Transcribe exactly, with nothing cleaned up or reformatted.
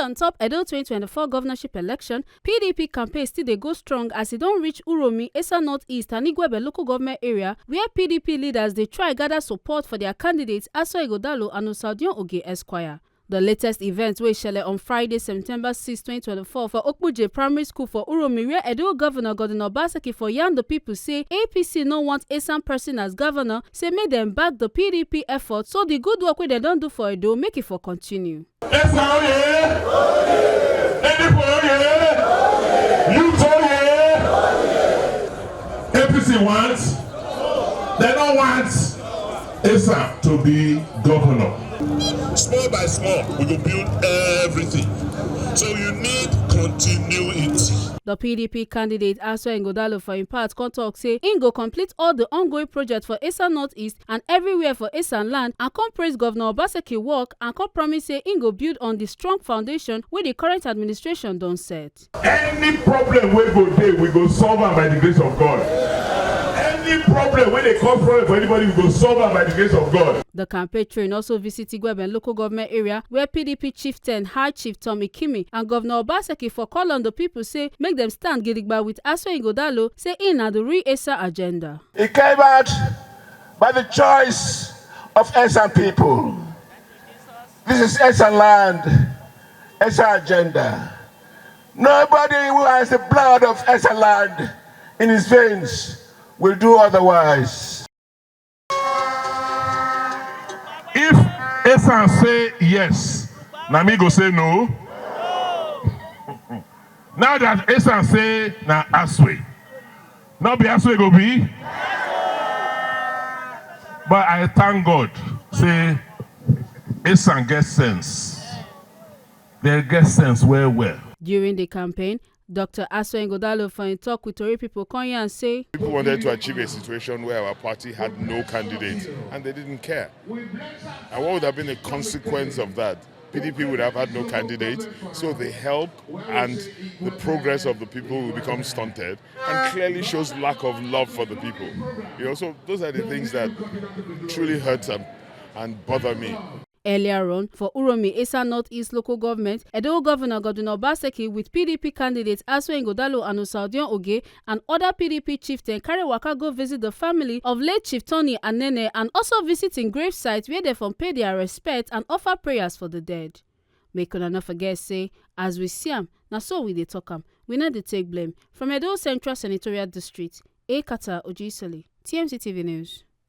On top Edo twenty twenty-four governorship election, P D P campaign still dey go strong as e don reach Uromi, Esan North East and Igwebe local government area, where P D P leaders dey try gather support for their candidates, Aso Igodalo and Osaudion Oge Esquire. The latest event wey shele on Friday, September six, twenty twenty-four for Okpuje Primary School for Uromi, where Edo Governor Godwin Obaseki for yarn the people say A P C no want Esan person as governor, say make dem back the P D P effort, so the good work wey dem don do for Edo make e for continue. Esan oye! Edo oye! Youth oye! A P C want, they don't want Esan to be governor. Small by small, we go build everything. So you need continuity. The P D P candidate, Aso Igodalo, for im part, come talk say im go complete all the ongoing projects for Esan North East and everywhere for Esan land, and come praise Governor Obaseki work and come promise say im go build on the strong foundation wey the current administration don set. Any problem wey go dey, we go solve am by the grace of God. Any problem wey dey cause problem for anybody, we go solve am by the grace of God. The campaign train also visit Igweben local government area, where P D P chieftain High Chief Tommy Kimi and Governor Obaseki for call on the people say make dem stand gidigba with Aso Igodalo, say im na the real Esan agenda. It came out by the choice of Esan people. This is Esan land, Esan agenda. Nobody who has the blood of Esan land in his veins will do otherwise. If Esan say yes, na me go say no. Now that Esan say na Aswe, no be Aswe go be. But I thank God say Esan get sense. They get sense well well. During the campaign, Doctor Aso Igodalo for im talk with Tori people come yarn say people wanted to achieve a situation where our party had no candidate and they didn't care. And what would have been the consequence of that? P D P would have had no candidate, so the help and the progress of the people will become stunted, and clearly shows lack of love for the people. You know, so those are the things that truly hurt and, and bother me. Earlier on, for Uromi, Esan North East local government, Edo Governor Godwin Obaseki with P D P candidate Aso Igodalo and Osaudion Oge and other P D P chieftain carry waka go visit the family of late Chief Tony Anene and also visit im gravesite where they from pay their respect and offer prayers for the dead. Make una no forget say, as we see am, na so we dey talk am. We no dey take blame. From Edo Central Senatorial District, Ekata Ojisoli, T M C T V News.